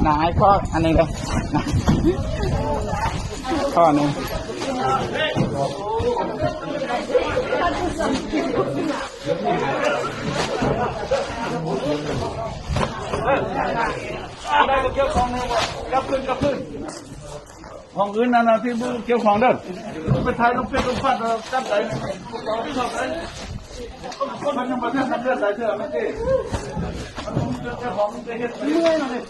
ນາຍພໍ່ອັນນີ້ເດີ ນະ ພໍ່ນີ້ ໄດ້ກໍກ່ຽວຂ້ອງແນ່ບໍ່? ກັບຄືນ ກັບຄືນ. ຫ້ອງອື່ນນັ້ນນະທີ່ບໍ່ກ່ຽວຂ້ອງເດີ ໄປຖ່າຍລົງເຟສລົງຟັດ ເອີ ຈັບໄດ້ ຄົນຍັງບໍ່ທັນສຳເລັດຫຼາຍເທື່ອແມ່ນຕິ ມັນບໍ່ມີເຈົ້າຂອງໄປເຮັດ ເມື່ອຍແລ້ວນີ້.